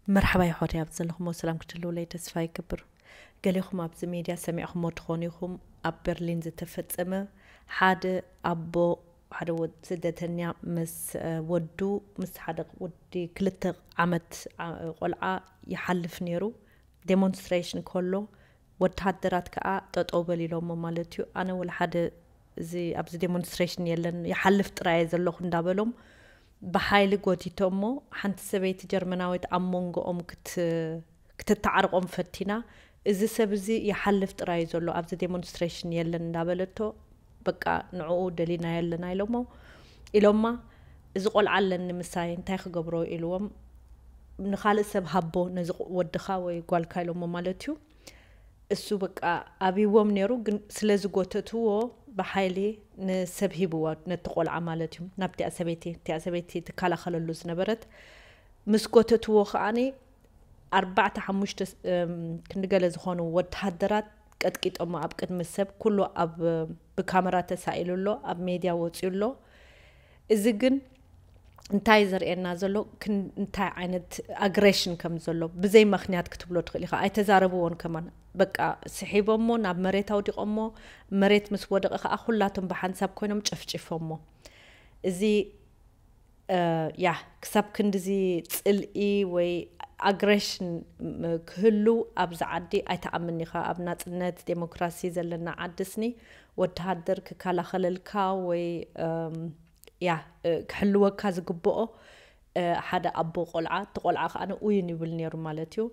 መርሓባ ይሖት ኣብ ዘለኹሞ ሰላም ክትህልውለይ ተስፋ ይገብር። ገሊኹም ኣብዚ ሜድያ ሰሚዕኹሞ ትኾኑ ኢኹም። ኣብ በርሊን ዝተፈጸመ ሓደ ኣቦ ሓደ ወድ ስደተኛ ምስ ወዱ ምስ ሓደ ወዲ ክልተ ዓመት ቆልዓ ይሓልፍ ነይሩ። ዴሞንስትሬሽን ከሎ ወተሃደራት ከኣ ጠጠው በል ኢሎሞ ማለት እዩ። ኣነ ወላ ሓደ እዚ ኣብዚ ዴሞንስትሬሽን የለን ይሓልፍ ጥራየ ዘለኹ እንዳበሎም ብሓይሊ ጎቲቶሞ። ሓንቲ ሰበይቲ ጀርመናዊት ኣብ መንጎኦም ክትተዓርቆም ፈቲና፣ እዚ ሰብ እዚ ይሓልፍ ጥራይ ዘሎ ኣብዚ ዴሞንስትሬሽን የለን እንዳበለቶ፣ በቃ ንዕኡ ደሊና የለና ኢሎሞ ኢሎማ። እዚ ቆልዓ ኣለኒ ምሳይ እንታይ ክገብሮ ኢልዎም፣ ንኻልእ ሰብ ሃቦ ነዚ ወድኻ ወይ ጓልካ ኢሎሞ ማለት እዩ። እሱ በቃ ኣብዎም ነይሩ፣ ግን ስለ ዝጎተትዎ ብሓይሊ ንሰብ ሂብዋ ነቲ ቆልዓ ማለት እዩ። ናብቲኣ ሰበይቲ እቲኣ ሰበይቲ ትከላኸለሉ ዝነበረት ምስ ጎተትዎ ከዓኒ ኣርባዕተ ሓሙሽተ ክንዲ ገለ ዝኾኑ ወተሃደራት ቀጥቂጦሞ ኣብ ቅድሚ ሰብ ኩሉ ኣብ ብካመራ ተሳኢሉ ኣሎ፣ ኣብ ሜድያ ወፂኡ ኣሎ። እዚ ግን እንታይ ዘርእየና ዘሎ እንታይ ዓይነት ኣግሬሽን ከም ዘሎ ብዘይ ምክንያት ክትብሎ ትኽእል ኢኻ። ኣይተዛረብዎን ከማን በቃ ስሒቦሞ ናብ መሬት ኣውዲቆሞ፣ መሬት ምስ ወደቀ ከዓ ኩላቶም ብሓንሳብ ኮይኖም ጨፍጭፎሞ። እዚ ያ ክሳብ ክንድዚ ፅልኢ ወይ ኣግሬሽን ክህሉ ኣብዚ ዓዲ ኣይተኣምን ኢኻ። ኣብ ናፅነት ዴሞክራሲ ዘለና ዓዲ ስኒ ወተሃደር ክከላኸለልካ ወይ ያ ክሕልወካ ዝግብኦ ሓደ ኣቦ ቆልዓ፣ እቲ ቆልዓ ከዓ ንኡይን ይብል ነይሩ ማለት እዩ።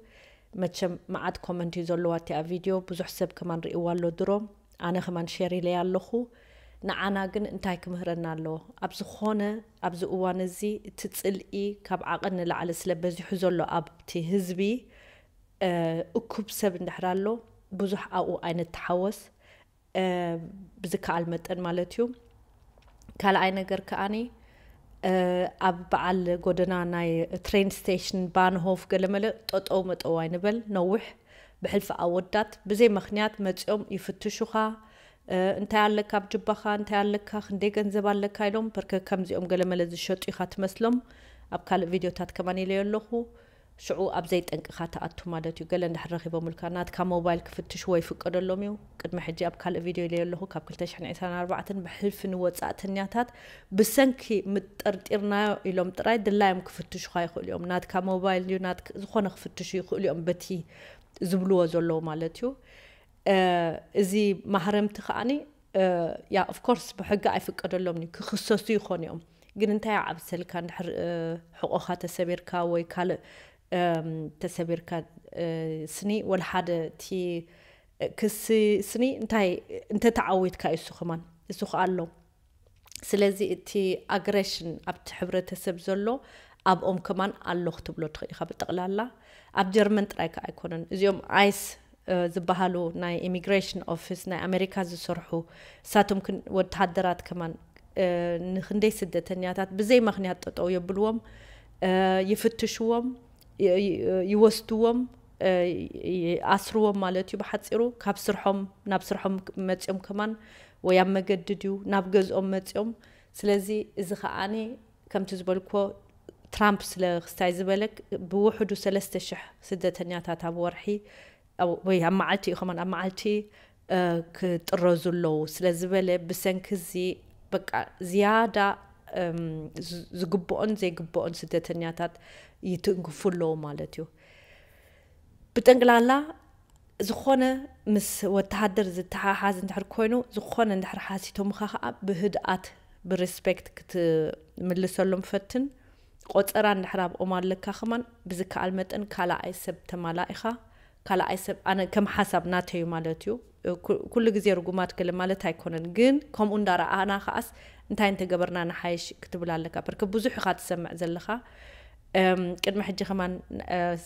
መቸም መዓት ኮመንት እዩ ዘለዋ እቲኣ ቪድዮ፣ ብዙሕ ሰብ ከማን ርእይዋ ኣሎ ድሮ፣ ኣነ ከማን ሸር ኢለያ ኣለኹ። ንዓና ግን እንታይ ክምህረና ኣለዎ? ኣብ ዝኾነ ኣብዚ እዋን እዚ እቲ ፅልኢ ካብ ዓቐን ንላዕሊ ስለ በዚሑ ዘሎ ኣብቲ ህዝቢ፣ እኩብ ሰብ እንድሕር ኣሎ ብዙሕ ኣብኡ ኣይንተሓወስ። ብዝከኣል መጠን ማለት እዩ። ካልኣይ ነገር ከኣኒ ኣብ በዓል ጎደና ናይ ትሬን ስቴሽን ባንሆፍ ገለመለ ጠጠው መጠው ኣይንበል። ነዊሕ ብሕልፊ ኣወዳት ብዘይ ምክንያት መፂኦም ይፍትሹኻ። እንታይ ኣለካ ኣብ ጅባኻ፣ እንታይ ኣለካ፣ ክንደይ ገንዘብ ኣለካ ኢሎም በርከ ከምዚኦም ገለመለ ዝሸጡ ኢኻ ትመስሎም። ኣብ ካልእ ቪድዮታት ከማን ኢለዮ ኣለኹ። ሽዑ ኣብ ዘይጠንቅኻ ትኣቱ ማለት እዩ። ገለ እንድሕር ረኺቦምልካ ናትካ ሞባይል ክፍትሽዎ ይፍቀደሎም እዩ። ቅድሚ ሕጂ ኣብ ካልእ ቪድዮ ኢለዮ ኣለኹ፣ ካብ ክልተ ሽሕን ዕስራን ኣርባዕተን ብሕልፊ ንወጻእተኛታት ብሰንኪ ምጠርጢርናዮ ኢሎም ጥራይ ድላዮም ክፍትሹኻ ይኽእሉ እዮም። ናትካ ሞባይል ድዩ ናትክ-፣ ዝኾነ ክፍትሹ ይኽእሉ እዮም በቲ ዝብልዎ ዘለዉ ማለት እዩ። እዚ ማህረምቲ ከኣኒ ያ ኦፍኮርስ ብሕጊ ኣይፍቀደሎም እዩ፣ ክኽሰሱ ይኾኑ እዮም። ግን እንታይ ዓብሰልካ እንድሕር ሕቆኻ ተሰቢርካ ወይ ካልእ ተሰቢርካ ስኒ ወላ ሓደ እቲ ክሲ ስኒ እንታይ እንተተዓዊትካ እዩ እሱ ከማን እሱ ከኣ ኣሎ። ስለዚ እቲ ኣግሬሽን ኣብቲ ሕብረተሰብ ዘሎ ኣብኦም ከማን ኣሎ ክትብሎ ትኽእል ኢኻ። ብጠቕላላ ኣብ ጀርመን ጥራይ ከኣ ኣይኮነን። እዚኦም ኣይስ ዝበሃሉ ናይ ኢሚግሬሽን ኦፊስ ናይ ኣሜሪካ ዝሰርሑ እሳቶም ወተሃደራት ከማን ንክንደይ ስደተኛታት ብዘይ ምክንያት ጠጠው የብልዎም፣ ይፍትሽዎም፣ ይወስድዎም፣ ይኣስርዎም ማለት እዩ። ብሓፂሩ ካብ ስርሖም ናብ ስርሖም መፂኦም ከማን ወይ ኣብ መገዲ ድዩ ናብ ገዝኦም መፂኦም። ስለዚ እዚ ከዓኒ ከምቲ ዝበልኮ ትራምፕ ስለ ክስታይ ዝበለ ብውሕዱ ሰለስተ ሽሕ ስደተኛታት ኣብ ወርሒ ወይ ኣብ መዓልቲ እዩ ከማን ኣብ መዓልቲ ክጥረዙ ኣለዉ ስለ ዝበለ ብሰንኪ እዚ በቃ ዝያዳ ዝግብኦን ዘይግብኦን ስደተኛታት ይትንክፉ ኣለዉ ማለት እዩ። ብጠንቅላላ ዝኾነ ምስ ወተሃደር ዝተሓሓዝ እንድሕር ኮይኑ ዝኾነ እንድሕር ሓሲቶምኻ ከዓ ብህድኣት ብሪስፔክት ክትምልሰሎም ፈትን። ቆፀራ እንድሕር ኣብኦም ኣለካ ከማን ብዝከኣል መጠን ካልኣይ ሰብ ተማላኢኻ ካልኣይ ሰብ ኣነ ከም ሓሳብ ናተዩ ማለት እዩ። ኩሉ ግዜ ርጉማት ገለ ማለት ኣይኮነን፣ ግን ከምኡ እንዳረኣና ከኣስ እንታይ እንተገበርና ንሓይሽ ክትብል ኣለካ። በርክ ብዙሕ ኢኻ ትሰምዕ ዘለኻ። ቅድሚ ሕጂ ከማን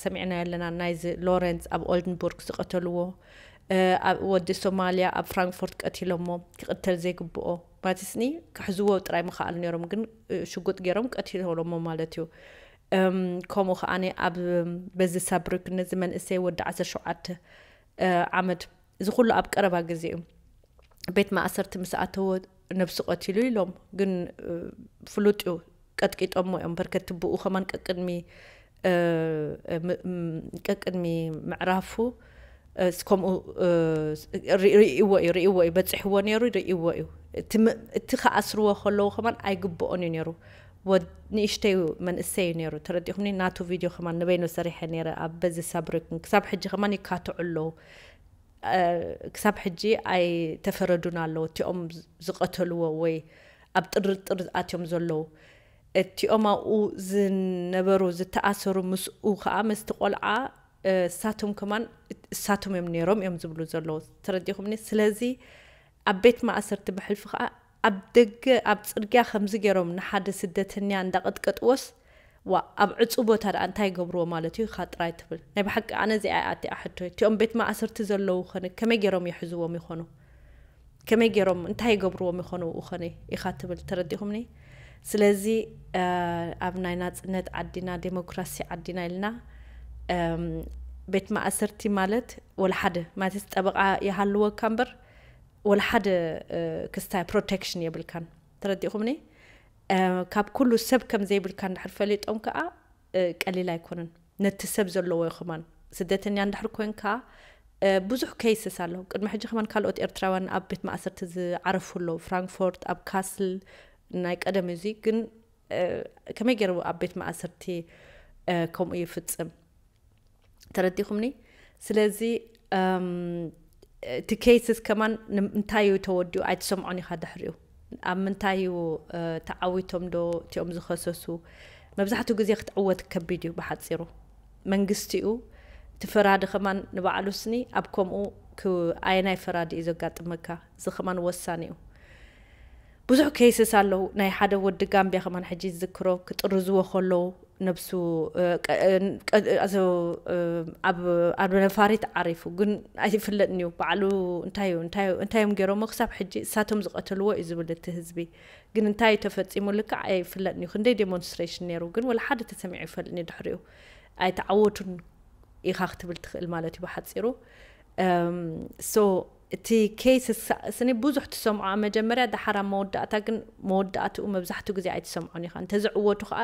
ሰሚዕና ኣለና ናይዚ ሎረንስ ኣብ ኦልድንቡርግ ዝቀተልዎ ወዲ ሶማልያ ኣብ ፍራንክፎርት ቀቲሎሞ ክቅተል ዘይግብኦ ማቲስኒ ክሕዝዎ ጥራይ ምክኣሉ ነይሮም፣ ግን ሽጉጥ ገይሮም ቀቲሎሞ ማለት እዩ። ከምኡ ከዓኒ ኣብ በዚ ሳብሪክ ነዚ መንእሰይ ወዲ ዓሰርተ ሸውዓተ ዓመት እዚ ኩሉ ኣብ ቀረባ ግዜ እዩ። ቤት ማእሰርቲ ምስ ኣተወ ነብሱ ቀቲሉ ኢሎም ግን ፍሉጥ እዩ። ቀጥቂጦሞ እዮም በርከቲ ብኡ ከማን ቀቅድሚ እ፣ እ፣ ም-፣ ም-፣ ቀቅድሚ ምዕራፉ፣ እ፣ ስ-፣ ከምኡ፣ እ፣ ስ-፣ ሪ-፣ ርእይዎ እዩ፣ ርእይዎ እዩ፣ በጺሕዎ ነይሩ፣ ርእይዎ እዩ። እቲ ም-፣ እቲ ክኣስርዎ ከለዉ ከማን ኣይግብኦን እዩ ነይሩ። ወድ-፣ ንእሽተይ መንእሰይ እዩ ነይሩ። ተረዲኹምኒ? ናቱ ቪድዮ ከማን ንበይኑ ሰሪሐ ነይረ ኣብ በዚ ሳብሪክን። ክሳብ ሕጂ ከማን ይካትዑ ኣለዉ። እ፣ ክሳብ ሕጂ ኣይተፈረዱን ኣለዉ። እቲኦም ዝ-፣ ዝቐተልዎ ወይ ኣብ ጥርጥር ኣትዮም ዘለዉ። እቲኦም ኣብኡ ዝነበሩ፣ ዝተኣሰሩ ምስኡ ከኣ፣ ምስቲ ቆልዓ፣ እ፣ እሳቶም ከማን፣ እሳቶም እዮም ነይሮም እዮም ዝብሉ ዘለዉ። ተረዲኹምኒ? ስለዚ ኣብ ቤት ማእሰርቲ ብሕልፊ ከኣ ኣብ ደገ፣ ኣብ ጽርግያ ከምዚ ገይሮም ንሓደ ስደተኛ እንዳቐጥቀጥዎስ፣ ዋ፣ ኣብ ዕጹ ቦታ ደኣ እንታይ ይገብርዎ ማለት እዩ ኢኻ ጥራይ ትብል። ናይ ብሓቂ ኣነ እዚኣ እያ ኣቲኣ ሕቶይ። እቲኦም ቤት ማእሰርቲ ዘለዉ ኸነ ከመይ ገይሮም ይሕዝዎም ይኾኑ? ከመይ ገይሮም እንታይ ይገብርዎም ይኾኑ ብኡ ኸነ ኢኻ ትብል። ተረዲኹምኒ? ስለዚ፣ እ፣ ኣብ ናይ ናጽነት ዓዲና፣ ዴሞክራሲ ዓዲና ኢልና፣ እም፣ ቤት ማእሰርቲ ማለት ወላ ሓደ፣ ማለትስ ጠበቓ ይሃልወካ እምበር፣ ወላ ሓደ፣ እ፣ ክስታይ ፕሮቴክሽን የብልካን። ተረዲኹምኒ? እ፣ ካብ ኩሉ ሰብ ከም ዘይብልካ እንድሕር ፈሊጦም ከኣ፣ እ፣ ቀሊል ኣይኮነን። ነቲ ሰብ ዘለዎ ይኹማን። ስደተኛ እንድሕር ኮንካ፣ እ፣ ብዙሕ ኬይስስ ኣሎ። ቅድሚ ሕጂ ከማን ካልኦት ኤርትራውያን ኣብ ቤት ማእሰርቲ ዝዓረፉ ኣለዉ። ፍራንክፎርት፣ ኣብ ካስል፣ ናይ ቀደም እዚ ግን፣ እ፣ ከመይ ገይሩ ኣብ ቤት ማእሰርቲ፣ እ፣ ከምኡ ይፍጽም? ተረዲኹምኒ? ስለዚ፣ እም፣ እቲ ኬይስስ ከማን ንም-፣ እንታይ እዩ ተወዲኡ ኣይትሰምዖን ኢኻ ድሕሪኡ። ኣብ ምንታይ እዩ፣ እ፣ ተዓዊቶም ዶ እቲኦም ዝኸሰሱ? መብዛሕትኡ ግዜ ክትዕወት ከቢድ እዩ ብሓጺሩ። መንግስቲ እዩ፣ እቲ ፈራዲ ከማን ንባዕሉ ስኒ ኣብ ከምኡ ክ-፣ ኣየናይ ፈራዲ እዩ ዘጋጥመካ? እዚ ከማን ወሳኒ እዩ። ብዙሕ ኬይስስ ኣለዉ። ናይ ሓደ ወዲ ጋምብያ ከማን ሕጂ ዝዝክሮ ክጥርዝዎ ከለዉ ነብሱ፣ እ፣ ቀ-፣ እ፣ ቀ-፣ እ፣ ኣብ፣ ኣብ ነፋሪት ዓሪፉ፣ ግን ኣይፍለጥን እዩ። ባዕሉ እንታይ እዩ፣ እንታይ እዩ፣ እንታይ እዮም ገይሮሞ ክሳብ ሕጂ እሳቶም ዝቐተልዎ እዩ ዝብል እቲ ህዝቢ። ግን እንታይ እዩ ተፈጺሙ ልክዕ ኣይፍለጥን እዩ። ክንደይ ዴሞንስትሬሽን ነይሩ፣ ግን ወላ ሓደ ተሰሚዑ ይፈልጥን እዩ ድሕሪኡ። ኣይተዓወቱን ኢኻ ክትብል ትኽእል ማለት እዩ ብሓጺሩ። እም፣ ሶ፣ እቲ ኬይስ ሳ-፣ ስኒ ብዙሕ ትሰምዖ ኣብ መጀመርያ፣ ደሓር ኣብ መወዳእታ ግን መወዳእትኡ መብዛሕትኡ ግዜ ኣይትሰምዖን ኢኻ። እንተዝዕወቱ ኸኣ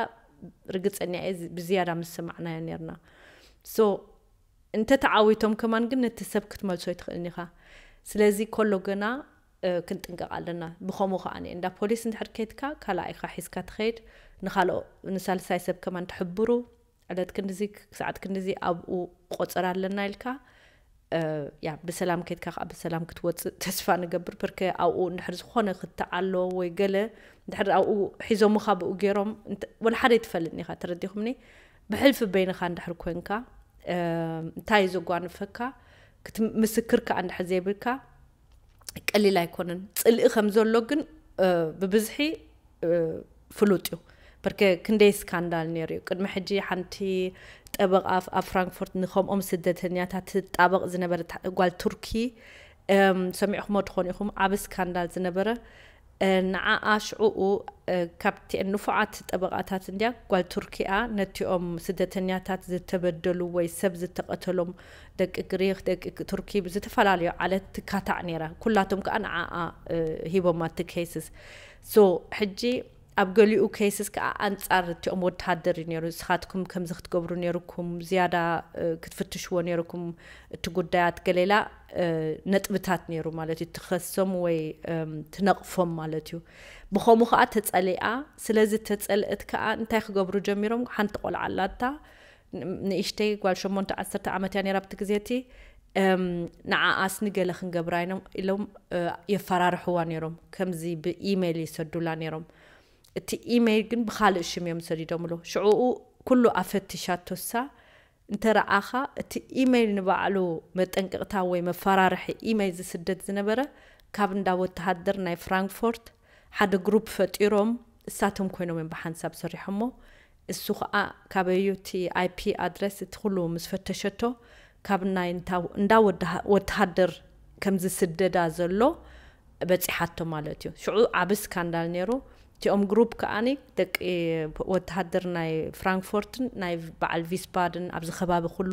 ርግጸኛ እየ ዝ-፣ ብዝያዳ ምስ ሰማዕናዮ ነርና። ሶ፣ እንተ ተዓዊቶም ከማን ግን ነቲ ሰብ ክትመልሶ ኣይትኽእልን ኢኻ። ስለዚ ከሎ ገና፣ እ፣ ክንጥንቀቕ ኣለና። ብኸምኡ ኸኣ እንዳ ፖሊስ እንድሕር ከይድካ፣ ካልኣይካ ሒዝካ ትኸይድ፣ ንኻልኦ-፣ ንሳልሳይ ሰብ ከማን ትሕብሩ፣ ዕለት ክንድዚ፣ ሰዓት ክንድዚ ኣብኡ ቆጸራ ኣለና ኢልካ፣ እ፣ ያ፣ ብሰላም ከይድካ ከኣ ብሰላም ክትወጽእ ተስፋ ንገብር። ብርከ ኣብኡ እንድሕር ዝኾነ ክትዓሎ ወይ ገለ እንድሕር ኣብኡ ሒዞምኻ ብኡ ገይሮም እንተ-፣ ወላ ሓደ ኣይትፈልጥን ኢኻ፣ ተረዲኹምኒ? ብሕልፊ በይንኻ እንድሕር ኮንካ፣ እ፣ እንታይ እዩ ዘጓንፈካ? ክት-፣ ምስክር ከኣ እንድሕር ዘይብልካ፣ ቀሊል ኣይኮነን። ጽልኢ ከም ዘሎ ግን፣ እ፣ ብብዝሒ፣ እ፣ ፍሉጥ እዩ። በርከ ክንደይ ስካንዳል ነይሩ እዩ። ቅድሚ ሕጂ ሓንቲ ጠበቓ ኣብ፣ ኣብ ፍራንክፎርት ንከምኦም ስደተኛታት ትጣበቕ ዝነበረት ጓል ቱርኪ፣ እም፣ ሰሚዕኹሞ ትኾኑ ኢኹም፣ ዓቢ ስካንዳል ዝነበረ፣ እ፣ ንዓኣ ሽዑኡ፣ እ፣ ካብቲአን ንፉዓት ጠበቓታት እንድያ፣ ጓል ቱርኪ እያ፣ ነቲኦም ስደተኛታት ዝተበደሉ ወይ ሰብ ዝተቐተሎም ደቂ ግሪኽ፣ ደቂ ቱርኪ ብዝተፈላለዩ ዓለት ትካታዕ ነይራ። ኩላቶም ከኣ ንዓኣ፣ እ፣ ሂቦማ እቲ ኬይስስ። ሶ፣ ሕጂ ኣብ ገሊኡ ኬይስስ ከኣ ኣንጻር እቲኦም ወተሃደር እዩ ነይሩ። ንስኻትኩም ከምዚ ክትገብሩ ነይርኩም፣ ዝያዳ፣ እ፣ ክትፍትሽዎ ነይርኩም፣ እቲ ጉዳያት ገሌላ፣ እ፣ ነጥብታት ነይሩ ማለት እዩ። ትኸሶም ወይ፣ እም፣ ትነቕፎም ማለት እዩ። ብኸምኡ ከኣ ተጸሊኣ። ስለዚ ተጸልእት ከኣ እንታይ ክገብሩ ጀሚሮም? ሓንቲ ቆልዓ ኣላታ፣ ን-፣ ንእሽተይ ጓል ሸሞንተ ዓሰርተ ዓመት እያ ነይራ ኣብቲ ግዜ እቲ። እም፣ ንዓኣስ ንገለ ክንገብራ ኢና ኢሎም፣ እ፣ የፈራርሕዋ ነይሮም። ከምዚ ብኢሜይል ይሰዱላ ነይሮም። እቲ ኢሜይል ግን ብኻልእ ሽም እዮም ሰዲዶምሉ። ሽዑኡ ኩሉ ኣፈቲሻቶሳ እንተ ረኣኻ፣ እቲ ኢሜይል ንባዕሉ መጠንቀቕታ ወይ መፈራርሒ ኢሜይል ዝስደድ ዝነበረ ካብ እንዳ ወተሃደር ናይ ፍራንክፎርት ሓደ ግሩፕ ፈጢሮም፣ እሳቶም ኮይኖም እዮም ብሓንሳብ ሰሪሖሞ። እሱ ኸኣ ካበዩ እቲ ኣይፒ ኣድረስ እቲ ኩሉ ምስ ፈተሸቶ፣ ካብ ናይ እንታ-፣ እንዳ ወደሃ-፣ ወተሃደር ከም ዝስደዳ ዘሎ በጺሓቶ ማለት እዩ። ሽዑ ዓቢ ስካንዳል ነይሩ። እቲኦም ግሩፕ ከኣኒ ደቂ ወተሃደር ናይ ፍራንክፎርትን ናይ በዓል ቪስባድን ኣብዚ ከባቢ ኩሉ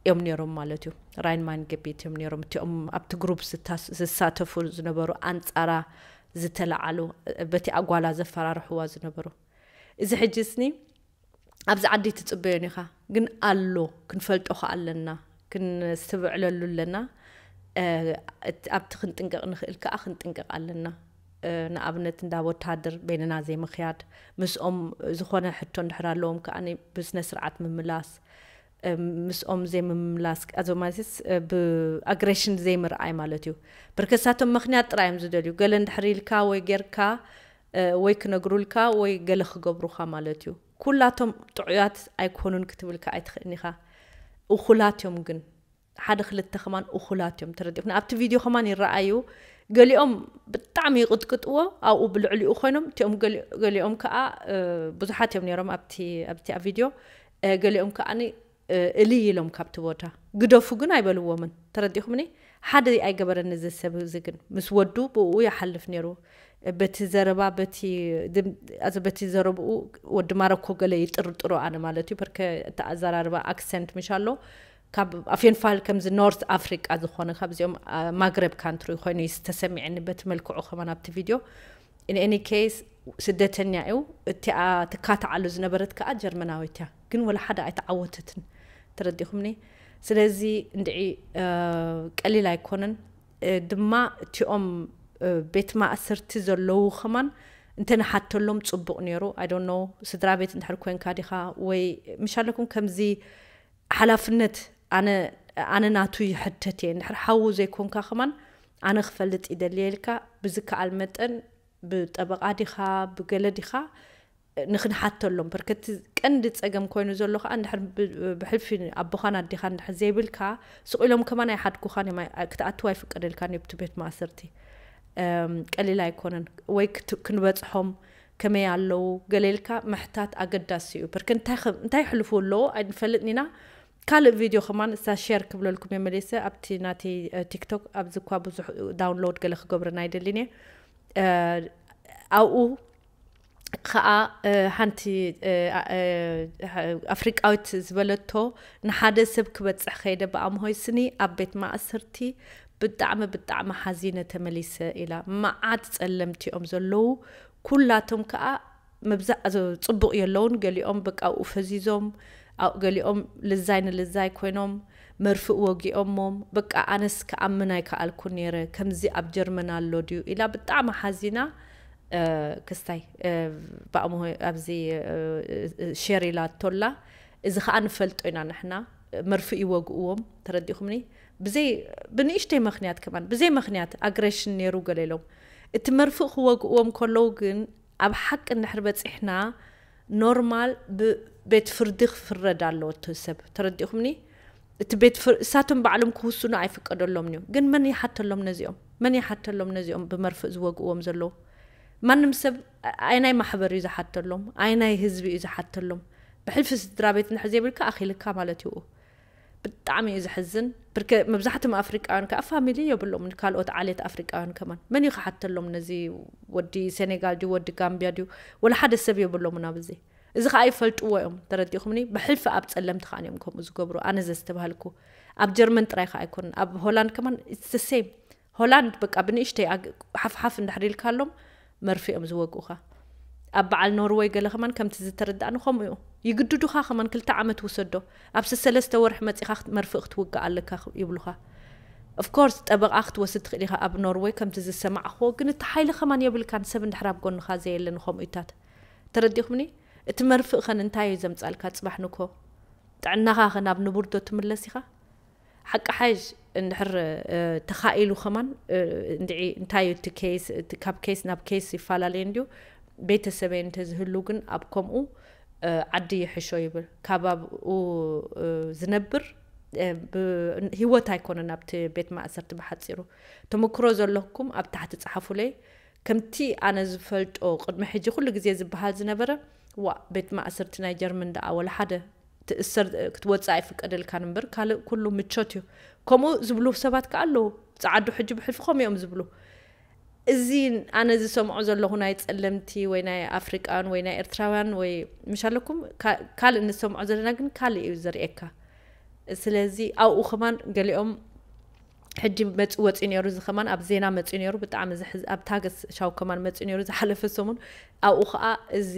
እዮም ነይሮም ማለት እዩ። ራይን ማይን ገቢት እዮም ነይሮም። እቲኦም ኣብቲ ግሩፕ ዝታስ-፣ ዝሳተፉ ዝነበሩ ኣንጻራ ዝተለዓሉ፣ በቲ ኣጓላ ዘፈራርሕዋ ዝነበሩ። እዚ ሕጂ ስኒ ኣብዚ ዓዲ ትጽበዮን ኢኻ። ግን ኣሎ፣ ክንፈልጦ ከኣ ኣለና፣ ክንስትብዕለሉ ኣለና። ኣብቲ ክንጥንቀቕ ንኽእል ከኣ ክንጥንቀቕ ኣለና። ንኣብነት እንዳ ወታደር በይንና ዘይምኽያድ፣ ምስኦም ዝኾነ ሕቶ እንድሕር ኣለዎም ከኣ ብስነ ስርዓት ምምላስ፣ ምስኦም ዘይምምላስ፣ ኣዞማዚስ ብኣግሬሽን ዘይምርኣይ ማለት እዩ። ብርከሳቶም ምኽንያት ጥራይ እዮም ዝደልዩ። ገለ እንድሕር ኢልካ ወይ ጌርካ ወይ ክነግሩልካ ወይ ገለ ክገብሩኻ ማለት እዩ። ኩላቶም ጥዑያት ኣይኮኑን ክትብል ከኣ ኣይትኽእልን ኢኻ። እኹላት እዮም ግን፣ ሓደ ክልተ ከማን እኹላት እዮም፣ ተረዲእኩም። ኣብቲ ቪድዮ ከማን ይረኣዩ። ገሊኦም ብጣዕሚ ይቕጥቅጥዎ ኣብኡ ብልዕሊኡ ኮይኖም፣ እቲኦም ገሊ- ገሊኦም ከኣ ብዙሓት እዮም ነይሮም ኣብቲ ኣብቲ ቪድዮ። ገሊኦም ከኣ እሊ ኢሎም ካብቲ ቦታ ግደፉ ግን ኣይበልዎምን፣ ተረዲእኩምኒ። ሓደ ኣይገበረን እዚ ሰብ እዚ ግን ምስ ወዱ ብኡ ይሓልፍ ነይሩ። በቲ ዘረባ በቲ ድም- ኣዚ በቲ ዘረብኡ ወዲ ማረኮ ገለ ይጥርጥሮ ኣነ ማለት እዩ። በርከ እቲ ኣዘራርባ ኣክሰንት ምሽ ኣሎ ካብ ኣፍዮንፋል ከምዚ ኖርት ኣፍሪቃ ዝኾነ ካብዚኦም ማግረብ ካንትሪ ኮይኑ እዩ ዝተሰሚዐኒ በቲ መልክዑ ከማን ኣብቲ ቪድዮ። In any case ስደተኛ እዩ። እቲኣ ትካታዓሉ ዝነበረት ከኣ ጀርመናዊት እያ፣ ግን ወላ ሓደ ኣይተዓወተትን፣ ተረዲኹምኒ። ስለዚ እንድዒ ቀሊል ኣይኮነን። ድማ እቲኦም ቤት ማእሰርቲ ዘለዉ ከማን እንተንሓተሎም ጽቡቕ ነይሩ። I don't know፣ ስድራ ቤት እንድሕር ኮንካ ዲኻ ወይ ምሽ ኣለኩም ከምዚ ሓላፍነት ኣነ ኣነ ናቱ ይሕተት እየ። እንድሕር ሓዉ ዘይኮንካ ከማን ኣነ ክፈልጥ ይደልየ ኢልካ ብዝከኣል መጠን ብጠበቓ ዲኻ ብገለ ዲኻ ንክንሓተሎም። በርከቲ ቀንዲ ጸገም ኮይኑ ዘሎ ከኣ እንድሕር ብ- ብሕልፊ ኣቦኻን ኣዴኻን እንድሕር ዘይብልካ ስቕ ኢሎም ከማን ኣይሓድጉኻን እዮም። ኣይ- ክትኣትው ኣይፍቀደልካን እዩ ብቲ ቤት ማእሰርቲ። ቀሊል ኣይኮነን። ወይ ክት- ክንበጽሖም ከመይ ኣለዉ ገለ ኢልካ ምሕታት ኣገዳሲ እዩ። በርከ እንታይ ከ- እንታይ ይሕልፉ ኣለዉ ኣይንፈልጥን ኢና። ካልእ ቪድዮ ከማን እሳ ሸር ክብለልኩም እየ መሊሰ ኣብቲ ናተይ ቲክቶክ። ኣብዚ እኳ ብዙሕ ዳውንሎድ ገለ ክገብረን ኣይደልን እየ። ኣብኡ ከኣ ሓንቲ ኣፍሪቃዊት ዝበለቶ፣ ንሓደ ሰብ ክበጽሕ ከይደ ብኣምሆይ ስኒ ኣብ ቤት ማእሰርቲ ብጣዕሚ ብጣዕሚ ሓዚነ ተመሊሰ ኢላ። መዓት ጸለምቲ እዮም ዘለዉ። ኩላቶም ከኣ መብዛዕ ጽቡቕ የለውን። ገሊኦም በቃ ኣብኡ ፈዚዞም፣ ገሊኦም ልዛይ ንልዛይ ኮይኖም መርፍእ ወጊኦሞም። በቃ ኣነስ ክኣምን ኣይከኣልኩ ነይረ፣ ከምዚ ኣብ ጀርመን ኣሎ ድዩ ኢላ ብጣዕሚ ሓዚና። ክስታይ ብኣምሆ ኣብዚ ሸር ኢላቶላ። እዚ ከዓ ንፈልጦ ኢና ንሕና። መርፍእ ይወግእዎም፣ ተረዲኹምኒ? ብዘይ ብንእሽተይ ምኽንያት ከማን፣ ብዘይ ምኽንያት ኣግሬሽን ነይሩ ገለ ኢሎም። እቲ መርፍእ ክወግእዎም ከለዉ ግን ኣብ ሓቂ እንድሕር በፂሕና ኖርማል ብቤት ፍርዲ ክፍረድ ኣለዎ እቲ ሰብ፣ ተረዲኹምኒ? እቲ ቤት ፍር እሳቶም ባዕሎም ክውስኑ ኣይፍቀደሎምን እዩ። ግን መን ይሓተሎም ነዚኦም? መን ይሓተሎም ነዚኦም ብመርፍእ ዝወግእዎም ዘለዉ? ማንም ሰብ ኣየናይ ማሕበር እዩ ዝሓተሎም? ኣየናይ ህዝቢ እዩ ዝሓተሎም? ብሕልፊ ስድራ ቤት እንድሕር ዘይብልካ ኣኺልካ ማለት እዩ። ብጣዕሚ እዩ ዘሕዝን። ብርከ መብዛሕትኦም ኣፍሪቃውያን ከዓ ፋሚሊ የብሎምን። ካልኦት ዓሌት ኣፍሪቃውያን ከማን መን እዩ ክሓተሎም? ነዚ ወዲ ሴኔጋል ድዩ ወዲ ጋምቢያ ድዩ? ወላ ሓደ ሰብ የብሎምን ኣብዚ። እዚ ከዓ ይፈልጥዎ እዮም፣ ተረዲእኩምኒ? ብሕልፊ ኣብ ጸለምቲ ከዓ እዮም ከምኡ ዝገብሩ። ኣነ ዘስተብሃልኩ ኣብ ጀርመን ጥራይ ከዓ ኣይኮንን፣ ኣብ ሆላንድ ከማን it's the same። ሆላንድ በቃ ብንእሽተይ ኣግ- ሓፍሓፍ እንድሕር ኢልካሎም መርፍእ እዮም ዝወግኡኻ። ኣብ በዓል ኖርወይ ገለ ከማን ከምቲ ዝተረዳእኒ ከምኡ እዩ። ይግድዱኻ ከማን ክልተ ዓመት ውሰዶ። ኣብ ሰለስተ ወርሒ መጺኻ ክት- መርፍእ ክትውጋእ ኣለካ ክ- ይብሉኻ። ኦፍኮርስ ጠበቓ ክትወስድ ትኽእል ኢኻ ኣብ ኖርወይ ከምቲ ዝሰማዕኽዎ፣ ግን እቲ ሓይሊ ከማን የብልካን ሰብ እንድሕር ኣብ ጎንኻ ዘየለ ንኸምኡታት። ተረዲኹምኒ? እቲ መርፍእ ኸን እንታይ እዩ ዘምጻልካ ጽባሕ ንኮ? ጥዕናኻ ኸ ናብ ንቡር ዶ ትምለስ ኢኻ? ሓቂ ሓይሽ እንድሕር ተኻኢሉ ከማን እንድዒ እንታይ እዩ እቲ ኬስ እቲ ካብ ኬስ ናብ ኬስ ይፈላለየ እንድዩ። ቤተሰበይ እንተዝህሉ ግን ኣብ ከምኡ ዓዲ ይሕሾ ይብል። ካብ ኣብኡ ዝነብር ህይወት ኣይኮነን ኣብቲ ቤት ማእሰርቲ ብሓፂሩ። ተመክሮ ዘለኩም ኣብ ታሕቲ ፀሓፉለይ። ከምቲ ኣነ ዝፈልጦ ቅድሚ ሕጂ ኩሉ ግዜ ዝበሃል ዝነበረ ዋ ቤት ማእሰርቲ ናይ ጀርመን ደኣ ወላ ሓደ ትእሰር ክትወፅእ ኣይፍቀደልካን እምበር ካልእ ኩሉ ምቾት እዩ። ከምኡ ዝብሉ ሰባት ከ ኣለዉ። ፀዓዱ ሕጂ ብሕልፊ ከምኡ እዮም ዝብሉ። እዚ ኣነ ዝሰምዖ ዘለኹ ናይ ፀለምቲ ወይ ናይ ኣፍሪቃውያን ወይ ናይ ኤርትራውያን ወይ ምሽ ኣለኩም ካልእ እንሰምዖ ዘለና ግን ካልእ እዩ ዘርእየካ። ስለዚ ኣብኡ ከማን ገሊኦም ሕጂ መፅ ወፂኡ ነይሩ። እዚ ከማን ኣብ ዜና መፂኡ ነይሩ። ብጣዕሚ ኣብ ታገስ ሻው ከማን መፂኡ ነይሩ ዝሓለፈ ሰሙን። ኣብኡ ከዓ እዚ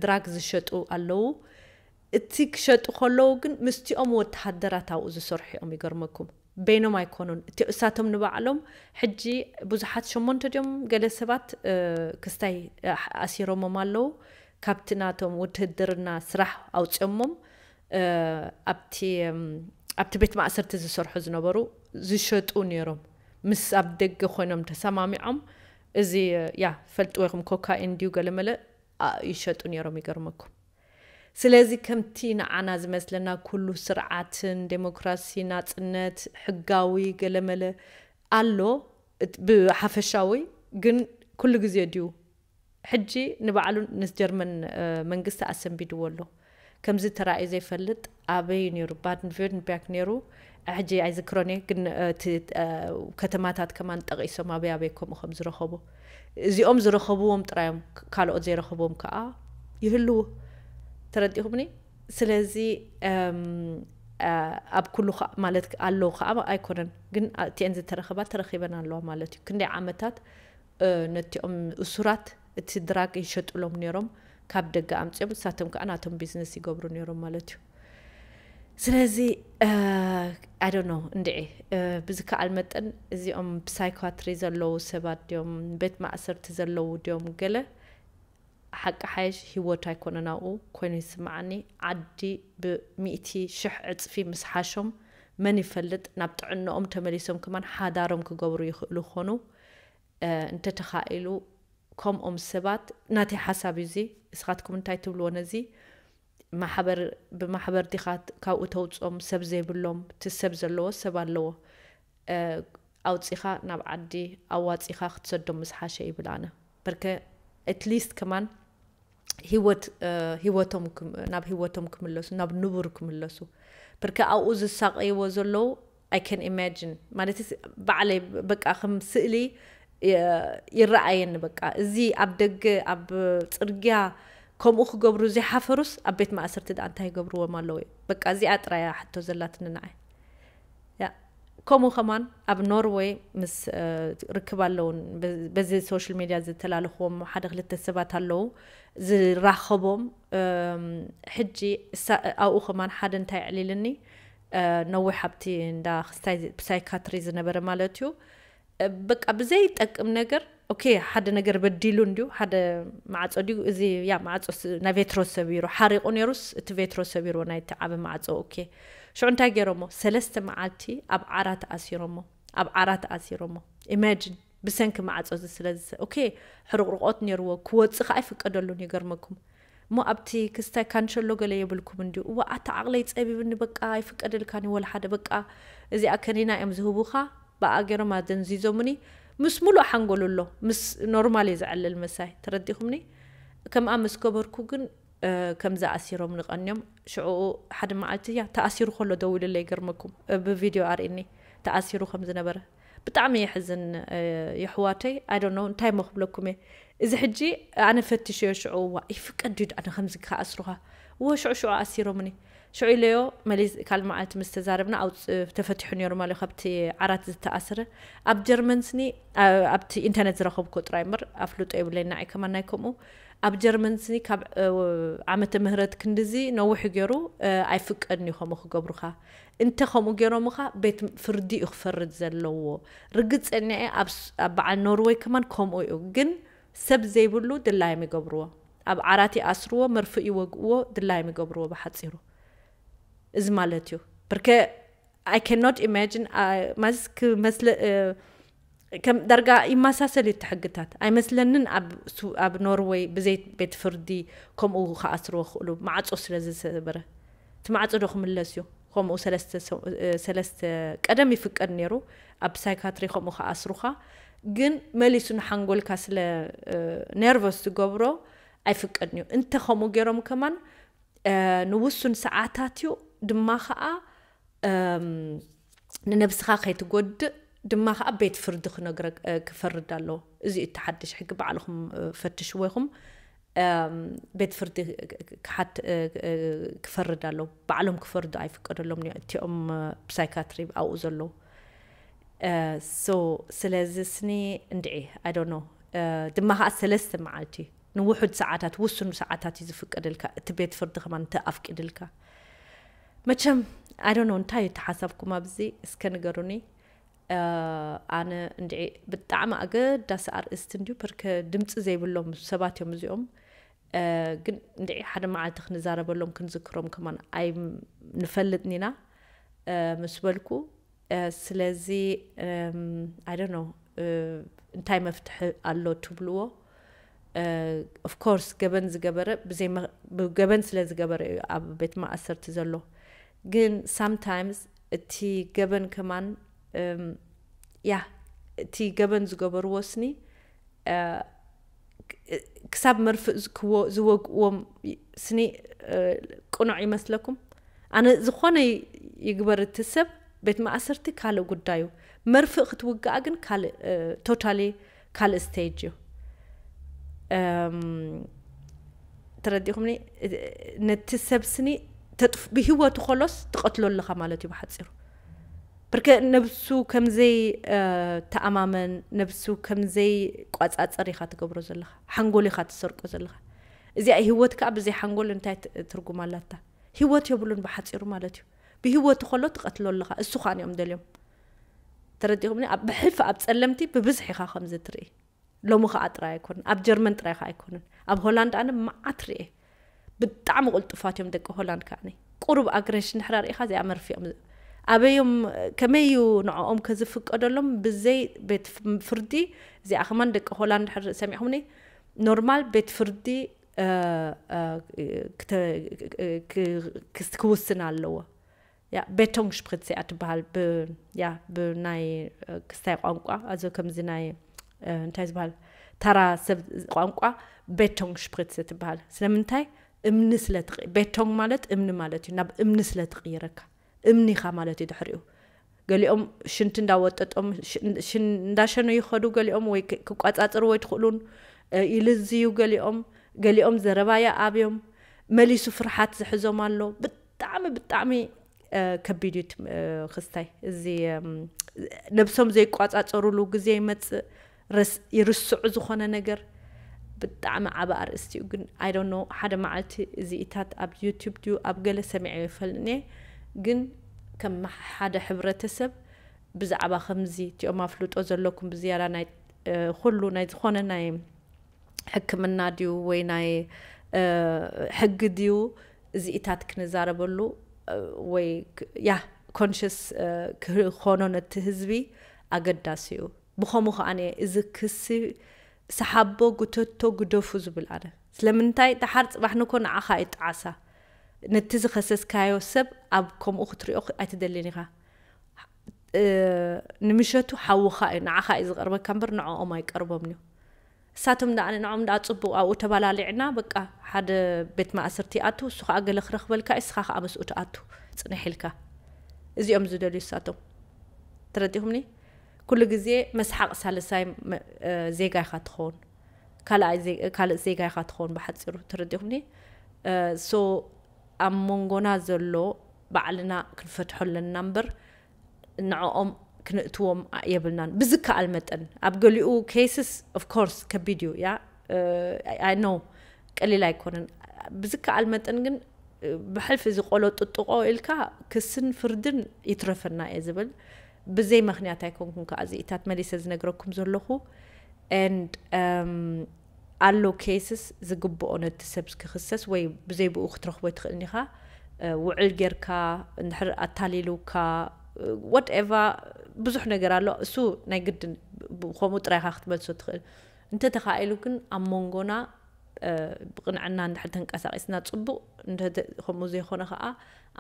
ድራግ ዝሸጡ ኣለዉ። እቲ ክሸጡ ከለዉ ግን ምስቲኦም ወተሃደራት ኣብኡ ዝሰርሑ እዮም። ይገርመኩም፣ በይኖም ኣይኮኑን። እቲ እሳቶም ንባዕሎም ሕጂ ብዙሓት ሸሞንተ ድዮም ገለ ሰባት ክስታይ ኣሲሮሞም ኣለዉ። ካብቲ ናቶም ውትህድርና ስራሕ ኣውፅኦሞም ኣብቲ ኣብቲ ቤት ማእሰርቲ ዝሰርሑ ዝነበሩ ዝሸጡ ነይሮም። ምስ ኣብ ደገ ኮይኖም ተሰማሚዖም፣ እዚ ያ ፈልጥዎ ኢኹም፣ ኮካኢን ድዩ ገለመለ ይሸጡ ነይሮም። ይገርመኩም። ስለዚ ከምቲ ንዓና ዝመስለና ኩሉ ስርዓትን ዴሞክራሲ፣ ናፅነት፣ ሕጋዊ ገለመለ ኣሎ ብሓፈሻዊ፣ ግን ኩሉ ግዜ ድዩ? ሕጂ ንባዕሉ ንጀርመን መንግስቲ ኣሰንቢድዎ ኣሎ። ከምዚ ተራእዩ ዘይፈልጥ ኣበይ ነይሩ? ባድን ቪርትንበርግ ነይሩ። ሕጂ ኣይዝክሮን እየ፣ ግን እቲ ከተማታት ከማን ጠቒሶም ኣበይ ኣበይ ከምኡ ከም ዝረኸቡ፣ እዚኦም ዝረኸብዎም ጥራዮም፣ ካልኦት ዘይረኸብዎም ከዓ ይህልዉ። ተረዲኹምኒ? ስለዚ ኣብ ኩሉ ማለት ኣለዉ ከዓ ኣይኮነን፣ ግን እቲአን ዝተረኸባ ተረኺበን ኣለዋ ማለት እዩ። ክንደይ ዓመታት ነቲኦም እሱራት እቲ ድራግ ይሸጡሎም ነይሮም፣ ካብ ደገ ኣምፅኦም እሳቶም ከዓ ናቶም ቢዝነስ ይገብሩ ነይሮም ማለት እዩ። ስለዚ ኣይ ዶንት ኖ እንድዒ ብዝከኣል መጠን እዚኦም ብሳይኳትሪ ዘለዉ ሰባት ድዮም፣ ቤት ማእሰርቲ ዘለዉ ድዮም፣ ገለ ሓቂ ሓይሽ ህይወት ኣይኮነን ኣብኡ ኮይኑ ይስምዓኒ። ዓዲ ብሚእቲ ሽሕ ዕፅፊ ምስ ሓሾም መን ይፈልጥ፣ ናብ ጥዕንኦም ተመሊሶም ከማን ሓዳሮም ክገብሩ ይኽእሉ ይኾኑ። እንተተኻኢሉ ከምኦም ሰባት ናተይ ሓሳብ እዩ እዚ። እስኻትኩም እንታይ ትብልዎ ነዚ? ማሕበር ብማሕበር ዲኻ ካብኡ ተውፅኦም? ሰብ ዘይብሎም እቲ ሰብ ዘለዎ ሰብ ኣለዎ። ኣውፂኻ ናብ ዓዲ ኣዋፂኻ ክትሰዶም ምስ ሓሸ ይብል ኣነ። በርከ ኣትሊስት ከማን ህይወት ህይወቶም ናብ ህይወቶም ክምለሱ፣ ናብ ንቡር ክምለሱ። በርከ ኣብኡ ዝሳቀይዎ ዘለዉ I can imagine ማለት ባዕለይ በቃ ከም ስእሊ ይረኣየኒ። በቃ እዚ ኣብ ደገ ኣብ ፅርግያ ከምኡ ክገብሩ ዘይሓፈሩስ ኣብ ቤት ማእሰርቲ ደኣ እንታይ ይገብርዎም ኣለዉ? በቃ እዚኣ ጥራያ ሕቶ ዘላትኒ ንዓይ። ከምኡ ከማን ኣብ ኖርወይ ምስ ርክብ ኣለውን በዚ ሶሻል ሚድያ ዝተላለኽዎም ሓደ ክልተ ሰባት ኣለዉ ዝራኸቦም። ሕጂ ኣብኡ ከማን ሓደ እንታይ ዕሊልኒ፣ ነዊሕ ኣብቲ እንዳ ክስታይ ብሳይካትሪ ዝነበረ ማለት እዩ። በቃ ብዘይጠቅም ነገር ኦኬ፣ ሓደ ነገር በዲሉ እንድዩ፣ ሓደ ማዕጾ ድዩ እዚ ያ ማዕጾ ናይ ቬትሮ ሰቢሩ ሓሪቑ ነይሩስ እቲ ቬትሮ ሰቢርዎ ናይቲ ዓቢ ማዕጾ። ኦኬ፣ ሽዑ እንታይ ገይሮሞ? ሰለስተ መዓልቲ ኣብ ዓራት ኣሲሮሞ፣ ኣብ ዓራት ኣሲሮሞ። ኢማጂን ብሰንኪ ማዕጾ እዚ ስለ ዝሰ ኦኬ፣ ሕርቕርቆት ነይርዎ፣ ክወጽእ ከኣ ኣይፍቀደሉን። ይገርመኩም እሞ ኣብቲ ክስታይ ካንሸሎ ገለ የብልኩም እንድዩ? እዋ ኣታ ዓቕለይ ጸቢብኒ፣ በቃ ኣይፍቀደልካን እዩ ወላ ሓደ። በቃ እዚኣ ከኒና እዮም ዝህቡኻ፣ ብኣ ገይሮም ኣደንዚዞምኒ። ምስ ሙሉእ ሓንጎሉ ኣሎ፣ ምስ ኖርማል እየ ዝዕልል ምሳይ። ተረዲኹምኒ? ከምኣ ምስ ገበርኩ ግን ከምዚ ኣሲሮም ንቐንዮም። ሽዑ ሓደ መዓልቲ እያ ተኣሲሩ ከሎ ደዊሉለይ፣ ይገርመኩም፣ ብቪድዮ ኣርእኒ ተኣሲሩ ከም ዝነበረ። ብጣዕሚ የሕዝን የሕዋተይ። ኣይ ዶንት ኖ እንታይ ሞ ክብለኩም እየ። እዚ ሕጂ ኣነ ፈትሸዮ ሽዑ፣ እዋ ይፍቀድ ድዩ ኣነ ከምዚ ክኣስሩኻ? እወ ሽዑ ሽዑ ኣሲሮምኒ። ሽዑ ኢለዮ መሊስ ካልእ መዓልቲ ምስ ተዛረብና ኣውፅ ተፈቲሑ ነይሩ ማለት ካብቲ ዓራት ዝተኣስረ። ኣብ ጀርመን ስኒ ኣብቲ ኢንተርነት ዝረኸብኮ ጥራይ እምበር ኣፍልጦ የብለይና። ኣይ ከማን ናይ ከምኡ ኣብ ጀርመን ስኒ ካብ ዓመተ ምህረት ክንድዚ ነዊሕ ገይሩ ኣይፍቀድን እዩ ከምኡ ክገብሩኻ። እንተ ከምኡ ገይሮምኻ ቤት ፍርዲ እዩ ክፈርድ ዘለዎ። ርግፀኛ እየ ኣብ በዓል ኖርወይ ከማን ከምኡ እዩ። ግን ሰብ ዘይብሉ ድላዮም ይገብርዎ። ኣብ ዓራት ይኣስርዎ፣ መርፍእ ይወግእዎ፣ ድላዮም ይገብርዎ ብሓፂሩ። እዚ ማለት እዩ። ብርከ I cannot imagine ማለት ክመስለ ከም ዳርጋ ይመሳሰል እዩ እቲ ሕግታት። ኣይመስለንን ኣብ ኖርወይ ብዘይ ቤት ፍርዲ ከምኡ ክኣስርዎ ክኽእሉ፣ ማዕጾ ስለ ዝሰበረ። እቲ ማዕጾ ዶ ክምለስ እዩ? ከምኡ ሰለስተ ቀደም ይፍቀድ ነይሩ ኣብ ሳይካትሪ ከምኡ ክኣስሩኻ፣ ግን መሊሱ ንሓንጎልካ ስለ ነርቨስ ዝገብሮ ኣይፍቀድን እዩ። እንተ ከምኡ ገይሮም ከማን ንውሱን ሰዓታት እዩ ድማ ኸዓ ንነብስኻ ከይትጎድእ ድማ ኸዓ ቤት ፍርዲ ክነግረ ክፈርድ ኣለዎ። እዚ እቲ ሓድሽ ሕጊ ባዕልኹም ፈትሽዎ ኢኹም። ቤት ፍርዲ ክሓት ክፈርድ ኣለዎ። ባዕሎም ክፈርዱ ኣይፍቀደሎም እቲኦም ብሳይካትሪ ኣብኡ ዘለዉ። ሶ ስለዚ ስኒ እንድዒ ኣይ ዶንት ኖ ድማ ኸዓ ሰለስተ መዓልቲ ንውሑድ ሰዓታት ውሱን ሰዓታት እዩ ዝፍቀደልካ፣ እቲ ቤት ፍርዲ ከማን እንተ ኣፍቂድልካ። መቸም ኣይ ዶንት ኖ እንታይ እዩ ተሓሳብኩም ኣብዚ እስከ ንገሩኒ። ኣነ እንድዒ ብጣዕሚ ኣገዳሲ ኣርእስቲ እንድዩ ፐርከ ድምፂ ዘይብሎም ሰባት እዮም እዚኦም። ግን እንድዒ ሓደ መዓልቲ ክንዛረበሎም ክንዝክሮም ከማን ኣይ ንፈልጥን ኢና ምስ በልኩ። ስለዚ ኣይ ዶንት ኖ እንታይ መፍትሒ ኣሎ ትብልዎ? ኦፍኮርስ ገበን ዝገበረ ብዘይ ገበን ስለ ዝገበረ እዩ ኣብ ቤት ማእሰርቲ ዘሎ። ግን ሳምታይምስ እቲ ገበን ከማን ያ እቲ ገበን ዝገበርዎ ስኒ ክሳብ መርፍእ ዝወግእዎም ስኒ ቅኑዕ ይመስለኩም? ኣነ ዝኾነ ይግበር እቲ ሰብ ቤት ማእሰርቲ ካልእ ጉዳዩ፣ መርፍእ ክትውግኣ ግን ካልእ ቶታሊ ካልእ ስቴጅ እዩ። ተረዲኹምኒ? ነቲ ሰብ ስኒ ብህይወቱ ከሎስ ትቐትሎ ኣለኻ ማለት እዩ ብሓፂሩ። ብርከ ነብሱ ከምዘይ ተኣማመን፣ ነብሱ ከምዘይ ቋፃፀር ኢኻ ትገብሮ ዘለኻ፣ ሓንጎል ኢኻ ትሰርቆ ዘለኻ። እዚኣ ህይወት ከዓ ብዘይ ሓንጎል እንታይ ትርጉም ኣላታ? ህይወት የብሉን ብሓፂሩ ማለት እዩ። ብህይወቱ ከሎ ትቐትሎ ኣለኻ፣ እሱ ከዓ እዮም ደልዮም። ተረዲኹምኒ? ብሕልፊ ኣብ ፀለምቲ ብብዝሒ ኢኻ ከምዚ ትርኢ። ሎሚ ከዓ ጥራይ ኣይኮንን፣ ኣብ ጀርመን ጥራይ ከዓ ኣይኮንን፣ ኣብ ሆላንድ ኣነ መዓት ርኤ። ብጣዕሚ ቁልጡፋት እዮም ደቂ ሆላንድ። ከዓኒ ቁሩብ ኣግሬሽን ድሕራ ርኢኻ እዚኣ መርፊኦም ኣበዮም ከመይ እዩ ንዕኦም ከዝፍቀደሎም ብዘይ ቤት ፍርዲ። እዚኣ ከማን ደቂ ሆላንድ ድሕር ሰሚዕኹምኒ ኖርማል ቤት ፍርዲ ክውስን ኣለዎ። ያ ቤቶንግ ሽፕሪትስ እያ ትበሃል። ያ ብናይ ክስታይ ቋንቋ ኣዞ ከምዚ ናይ እንታይ ዝበሃል ተራ ሰብ ቋንቋ ቤቶንግ ሽፕሪትስ ትበሃል። ስለምንታይ? እምኒ ስለ ቤቶንግ ማለት እምኒ ማለት እዩ። ናብ እምኒ ስለ ትቕይረካ እምኒኻ ማለት እዩ። ድሕሪኡ ገሊኦም ሽንቲ እንዳወጠጦም እንዳሸኑ ይኸዱ፣ ገሊኦም ወይ ክቋፃፅሩ ወይ ትኽእሉን ይልዝዩ፣ ገሊኦም ገሊኦም ዘረባ ይኣብዮም፣ መሊሱ ፍርሓት ዝሕዞም ኣሎ። ብጣዕሚ ብጣዕሚ ከቢድ እዩ። ክስታይ እዚ ነብሶም ዘይቋፃፀሩሉ ግዜ ይመፅእ፣ ይርስዑ ዝኾነ ነገር። ብጣዕሚ ዓቢ ኣርእስቲ እዩ። ግን ኣይ ዶንት ኖ ሓደ መዓልቲ እዚ ኢታት ኣብ ዩቱብ ድዩ ኣብ ገለ ሰሚዐ ይፈልጥን እየ። ግን ከም ሓደ ሕብረተሰብ ብዛዕባ ከምዚ እቲኦም ኣፍልጦ ዘለኩም ብዝያዳ ናይ ኩሉ ናይ ዝኾነ ናይ ሕክምና ድዩ ወይ ናይ ሕጊ ድዩ እዚኢታት ክንዛረበሉ ወይ ያ ኮንሽስ ክኾኖ ነቲ ህዝቢ ኣገዳሲ እዩ። ብኸምኡ ከዓኒ እዚ ክሲ ሰሓቦ፣ ጉተቶ፣ ግደፉ ዝብል ኣነ። ስለምንታይ? ደሓር ጽባሕ ንኮ ንዓኻ እዩ ጣዕሳ። ነቲ ዝኸሰስካዮ ሰብ ኣብ ከምኡ ክትሪኦ ኣይትደልን ኢኻ። ንምሸቱ ሓውኻ እዩ፣ ንዓኻ እዩ ዝቐርበካ እምበር ንዕኦም ኣይቀርቦምን እዩ። እሳቶም ደኣ ንዕኦም ደኣ ጽቡቕ ኣብኡ ተባላሊዕና በቃ ሓደ ቤት ማእሰርቲ ይኣቱ፣ እሱ ኸኣ ገለ ክረኽበልካ እዩ፣ እስኻ ኸኣ ምስኡ ትኣቱ ጽንሕ ኢልካ። እዚኦም ዝደልዩ እሳቶም። ተረዲኹምኒ? ኩሉ ግዜ መስሓቕ ሳልሳይ ዜጋ ኢኻ ትኸውን። ካልእ ዜጋ ኢኻ ትኸውን ብሓፂሩ። ተረዲኹምኒ? ሶ ኣብ መንጎና ዘሎ ባዕልና ክንፈትሖ ኣለና እምበር ንዕኦም ክንእትዎም የብልናን። ብዝከኣል መጠን ኣብ ገሊኡ ኬስስ ኦፍኮርስ ከቢድ እዩ ያ ኖ ቀሊል ኣይኮነን። ብዝከኣል መጠን ግን ብሕልፊ እዚ ቆሎ ጥጥቆ ኢልካ ክስን ፍርድን ይትረፈና እየ ዝብል። ብዘይ ምኽንያት ኣይኮንኩን ከዓ እዚኢታት መሊሰ ዝነግረኩም ዘለኹ። And ኣሎ ኬስስ ዝግብኦ ነቲ ሰብ ክኽሰስ ወይ ብዘይ ብኡ ክትረኽቦ ኣይትኽእልን ኢኻ። ውዕል ጌርካ እንድሕር ኣታሊሉካ ወትኤቨር ብዙሕ ነገር ኣሎ። እሱ ናይ ግድን ከምኡ ጥራይካ ክትመልሶ ትኽእል። እንተተኻኢሉ ግን ኣብ መንጎና ብቕንዕና እንድሕር ተንቀሳቒስና ጽቡቕ፣ ከምኡ ዘይኮነ ከዓ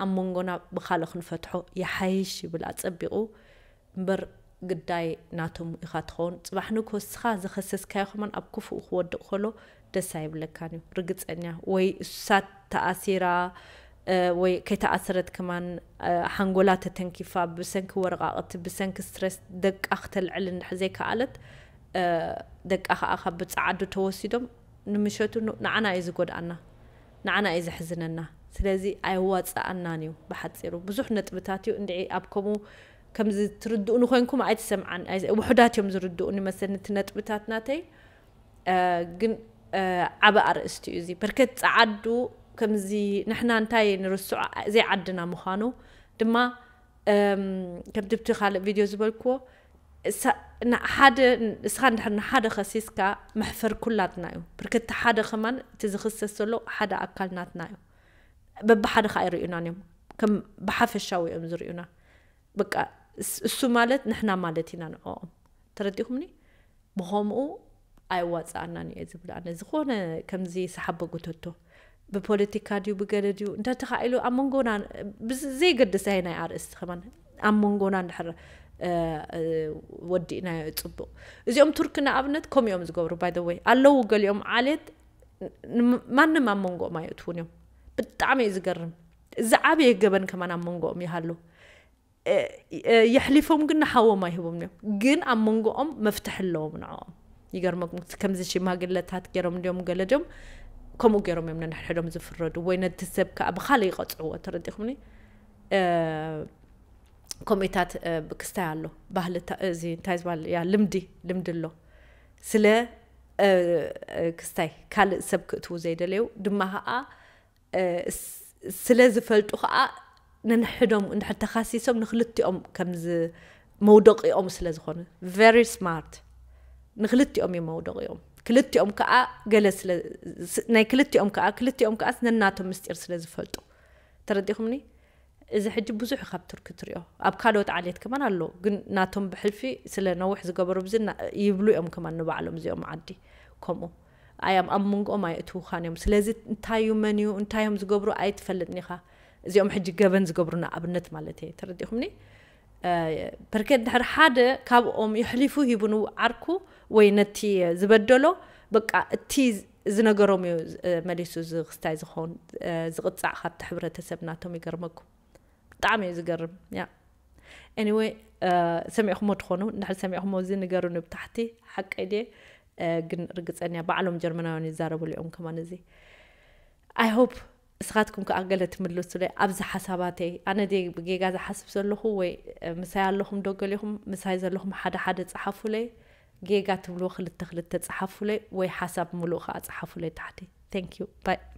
ኣብ መንጎና ብኻልእ ክንፈትሖ ይሓይሽ ይብል ኣጸቢቑ። እምበር ግዳይ ናቶም ኢኻ ትኸውን። ጽባሕ ንግሆ እስኻ ዝኸሰስካዮ ከማን ኣብ ክፉእ ክወድቕ ከሎ ደስ ኣይብለካን እዩ ርግጸኛ። ወይ እሳ ተኣሲራ ወይ ከይተኣሰረት ከማን ሓንጎላ ተተንኪፋ ብሰንኪ ወረቓቕቲ ብሰንኪ ስትረስ ደቃ ክተልዕል እንድሕር ዘይከኣለት ደቃ ከዓ ካብ ብፀዓዱ ተወሲዶም ንምሸቱ ንዓና እዩ ዝጎድኣና፣ ንዓና እዩ ዘሕዝነና። ስለዚ ኣየዋፅኣናን እዩ። ብሓፂሩ ብዙሕ ነጥብታት እዩ እንድዒ ኣብ ከምኡ ከምዚ ትርድኡኒ ኮይንኩም ኣይትሰምዓን። ውሑዳት እዮም ዝርድኡኒ መሰለኒ እቲ ነጥብታት ናተይ። ግን ዓበ ኣርእስቲ እዩ እዚ። ብርክት ጸዓዱ ከምዚ ንሕና እንታይ ንርስዖ ዘይዓድና ምዃኑ ድማ ከምቲ ብቲ ካልእ ቪድዮ ዝበልክዎ ሓደ እስኻ እንድሕር ንሓደ ከሲስካ መሕፈር ኩላትና እዩ። ብርክቲ ሓደ ከማን እቲ ዝኽሰስ ዘሎ ሓደ ኣካል ናትና እዩ። በብሓደ ከዓ ይርእዩናን እዮም፣ ከም ብሓፈሻዊ እዮም ዝርእዩና። በቃ እሱ ማለት ንሕና ማለት ኢና ንዕኦም። ተረዲኹምኒ? ብኸምኡ ኣይዋፅኣናን እየ ዝብል ኣነ። ዝኾነ ከምዚ ሰሓቦ ጉተቶ ብፖለቲካ ድዩ ብገለ ድዩ እንተተኻኢሉ ኣብ መንጎና ዘይገድስ ኣይ ናይ ኣርእስቲ ከማን ኣብ መንጎና እንድሕር ወዲእናዮ ፅቡቕ። እዚኦም ቱርኪ ንኣብነት ከምኡ እዮም ዝገብሩ። ባይ ወይ ኣለዉ ገሊኦም ዓሌት ማንም ኣብ መንጎኦም ኣየእትውን እዮም። ብጣዕሚ እዩ ዝገርም። ዝዓበየ ገበን ከማን ኣብ መንጎኦም ይሃሉ። የሕሊፎም ግን ንሓዎም ኣይህቦም እዮም። ግን ኣብ መንጎኦም መፍትሒ ኣለዎም ንዕኦም። ይገርመኩም፣ ከምዚ ሽማግለታት ገይሮም እንዲዮም ገለ ድዮም ከምኡ ገይሮም እዮም ነንሕድሕዶም ዝፍረዱ ወይ ነቲ ሰብ ከዓ ብካልእ ይቐፅዕዎ። ተረዲኹምኒ? ከምኡታት ክስታይ ኣሎ ባህሊ እዚ እንታይ ዝበሃል ያ ልምዲ ልምዲ ኣሎ። ስለ ክስታይ ካልእ ሰብ ክእትዉ ዘይደለዩ ድማ ከዓ ስለ ዝፈልጡ ከዓ ነንሕዶም እንድሕር ተኻሲሶም ንክልቲኦም ከምዚ መውደቂኦም ስለ ዝኾነ very smart ንክልቲኦም እዩ መውደቂኦም። ክልቲኦም ከዓ ገለ ስለ ናይ ክልቲኦም ከዓ ክልቲኦም ከዓ ነናቶም ምስጢር ስለ ዝፈልጡ። ተረዲኹምኒ? እዚ ሕጂ ብዙሕ ካብ ቱርኪ ትሪኦ ኣብ ካልኦት ዓሌት ከማን ኣሎ፣ ግን ናቶም ብሕልፊ ስለ ነዊሕ ዝገበሩ ብዚ ይብሉ እዮም ከማን ንባዕሎም እዚኦም ዓዲ ከምኡ ኣያም ኣብ መንጎኦም ኣየእትውኻን እዮም። ስለዚ እንታይ እዩ መን እዩ እንታይ እዮም ዝገብሩ ኣይትፈልጥን ኢኻ። እዚኦም ሕጂ ገበን ዝገብሩ ንኣብነት ማለት እየ። ተረዲኹምኒ? በርከት ድሕር ሓደ ካብኦም የሕሊፉ ሂቡ ንዓርኩ ወይ ነቲ ዝበደሎ በቃ እቲ ዝነገሮም እዩ መሊሱ እዚ ክስታይ ዝኸውን ዝቕፃዕ ካብቲ ሕብረተሰብ ናቶም። ይገርመኩም። ብጣዕሚ እዩ ዝገርም። ያ anyway ሰሚዕኩሞ ትኾኑ እንድሕር ሰሚዕኩሞ እዚ ንገሩኒ ብታሕቲ። ሓቀይ ድየ ግን ርግፀኛ ባዕሎም ጀርመናውያን ይዛረብሉ እዮም ከማን እዚ። I hope እስኻትኩም ከዓ ገለ ትምልሱለይ ኣብዚ ሓሳባተይ። ኣነ ድየ ብጌጋ ዝሓስብ ዘለኹ ወይ ምሳይ ኣለኹም ዶ ገሊኹም ምሳይ ዘለኹም ሓደ ሓደ ፀሓፉለይ። ጌጋ ትብልዎ ክልተ ክልተ ፀሓፉለይ ወይ ሓሳብ ምሉእ ከዓ ፀሓፉለይ ታሕቲ። Thank you bye።